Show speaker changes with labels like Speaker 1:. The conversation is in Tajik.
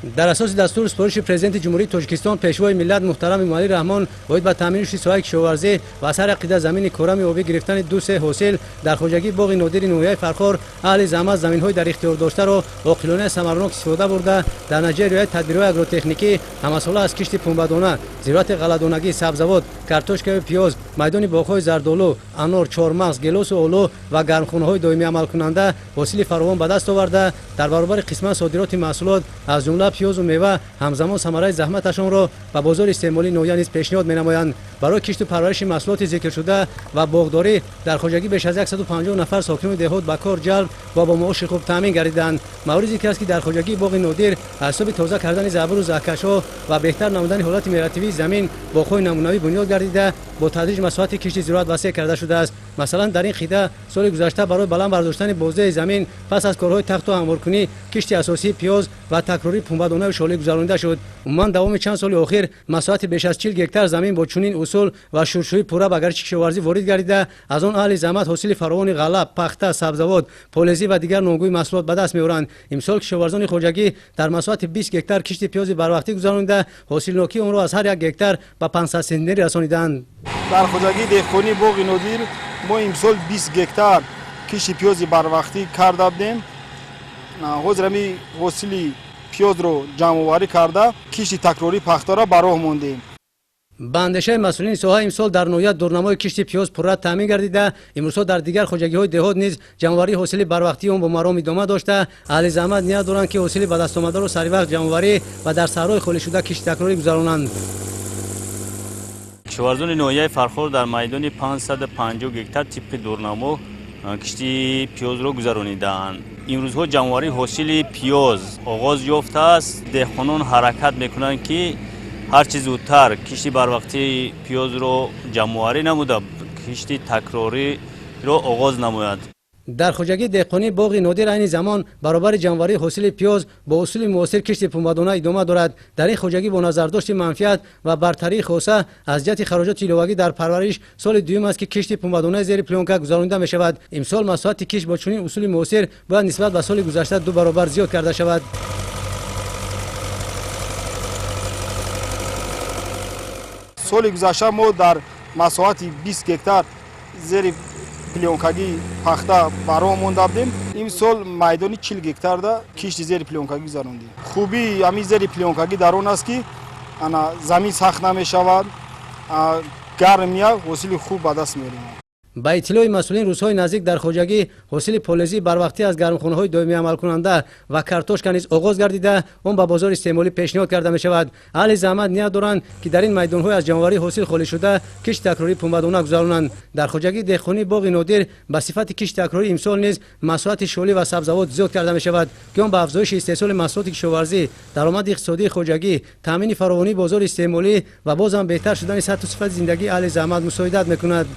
Speaker 1: Дар асоси дастуру супориши Президенти Ҷумҳурии Тоҷикистон, Пешвои миллат муҳтарам Эмомалӣ Раҳмон оид ба таъмини рушди соҳаи кишоварзӣ ва аз ҳар як қитъа замини корами обӣ гирифтани ду-се ҳосил, дар хоҷагии боғи нодири ноҳияи Фархор аҳли заҳмат заминҳои дар ихтиёр доштаро оқилона самарнок истифода бурда, дар натиҷаи риояти тадбирҳои агротехникӣ ҳамасола аз кишти пунбадона, зироати ғалладонагӣ, сабзавот, картошкаю пиёз, майдони боғҳои зардолу, анор, чормағз, гелосу олу ва гармхонаҳои доимӣ амалкунанда ҳосили фаровон ба даст оварда, дар баробари қисман содироти маҳсулот, аз ҷумла пиёзу мева, ҳамзамон самараи заҳматашонро ба бозори истеъмолии ноҳия низ пешниҳод менамоянд. Барои кишту парвариши маҳсулоти зикршуда ва боғдорӣ дар хоҷагӣ беш аз 150 нафар сокинони деҳот ба кор ҷалб ва бо маоши хуб таъмин гардиданд. Мавриди зикр аст, ки дар хоҷагии боғи нодир аз ҳисоби тоза кардани забуру заҳкашҳо ва беҳтар намудани ҳолати мелиоративии замин боғҳои намунавӣ бунёд гардида, бо тадриҷ масоҳати кишти зироат васеъ карда шудааст. Масалан, дар ин қитъа соли гузашта барои баланд бардоштани боздаи замин пас аз корҳои тахту ҳамворкунӣ кишти асосии пиёз ва такрории пунбадонаю шолӣ гузаронида шуд. Умуман, давоми чанд соли охир масоҳати беш аз 40 гектар замин бо чунин усул ва шуршӯӣ пурра ба гардиши кишоварзӣ ворид гардида, аз он аҳли заҳмат ҳосили фаровони ғалла, пахта, сабзавот, полезӣ ва дигар номгӯи маҳсулот ба даст меоранд. Имсол кишоварзони хоҷагӣ дар масоҳати 20 гектар кишти пиёзи барвақтӣ гузаронида, ҳосилнокии онро аз ҳар як гектар ба 500 сентнер расониданд.
Speaker 2: Дар хоҷагии деҳқонии боғи нодир мо имсол 20 гектар кишти пиёзи барвақтӣ карда будем. Ҳозир ҳами ҳосили пиёзро ҷамъоварӣ карда, кишти такрории пахтаро ба роҳ мондем.
Speaker 1: Ба андешаи масъулини соҳа, имсол дар ноҳия дурнамои кишти пиёз пурра таъмин гардида, имрӯзҳо дар дигар хоҷагиҳои деҳот низ ҷамъоварии ҳосили барвақтии он бо маром идома дошта, аҳли заҳмат ният доранд, ки ҳосили ба даст омадаро саривақт ҷамъоварӣ ва дар саҳрои холишуда кишти такрорӣ гузаронанд.
Speaker 3: Кишоварзони ноҳияи Фархор дар майдони 550 гектар тибқи дурнамо кишти пиёзро гузаронидаанд. Имрӯзҳо ҷамъоварии ҳосили пиёз оғоз ёфтааст. Деҳқонон ҳаракат мекунанд, ки ҳарчи зудтар кишти барвақтии пиёзро ҷамъоварӣ намуда, кишти такрориро оғоз намояд.
Speaker 1: Дар хоҷагии деҳқонии боғи нодир айни замон баробари ҷамъоварии ҳосили пиёз бо усули муосир кишти пунбадона идома дорад. Дар ин хоҷагӣ бо назардошти манфиат ва бартарии хоса аз ҷиҳати хароҷоти иловагӣ дар парвариш соли дуюм аст, ки кишти пунбадонаи зери плёнка гузаронида мешавад. Имсол масоҳати кишт бо чунин усули муосир бояд нисбат ба соли гузашта ду баробар зиёд карда шавад.
Speaker 2: Соли гузашта мо дар масоҳати 20 гектар зери плёнкагӣ пахта ба роҳ монда будем. Имсол майдони 40 гектарда кишти зери плёнкагӣ гузарондем. Хубии ҳамин зери плёнкагӣ дар он аст, ки ана замин сахт намешавад, гарм меяд, ҳосили хуб ба даст меорем.
Speaker 1: Ба иттилои масъулин, рӯзҳои наздик дар хоҷагӣ ҳосили полезӣ барвақтӣ аз гармхонаҳои доимӣ амалкунанда ва картошка низ оғоз гардида, он ба бозори истеъмолӣ пешниҳод карда мешавад. Аҳли заҳмат ният доранд, ки дар ин майдонҳои аз ҷамъоварии ҳосил холӣ шуда кишти такрории пунбадона гузаронанд. Дар хоҷагии деҳқонии боғи нодир ба сифати кишти такрорӣ имсол низ масоҳати шолӣ ва сабзавот зиёд карда мешавад, ки он ба афзоиши истеҳсоли маҳсулоти кишоварзӣ, даромади иқтисодии хоҷагӣ, таъмини фаровонии бозори истеъмолӣ ва боз ҳам беҳтар шудани сатҳу сифати зиндагии аҳли заҳмат мусоидат мекунад.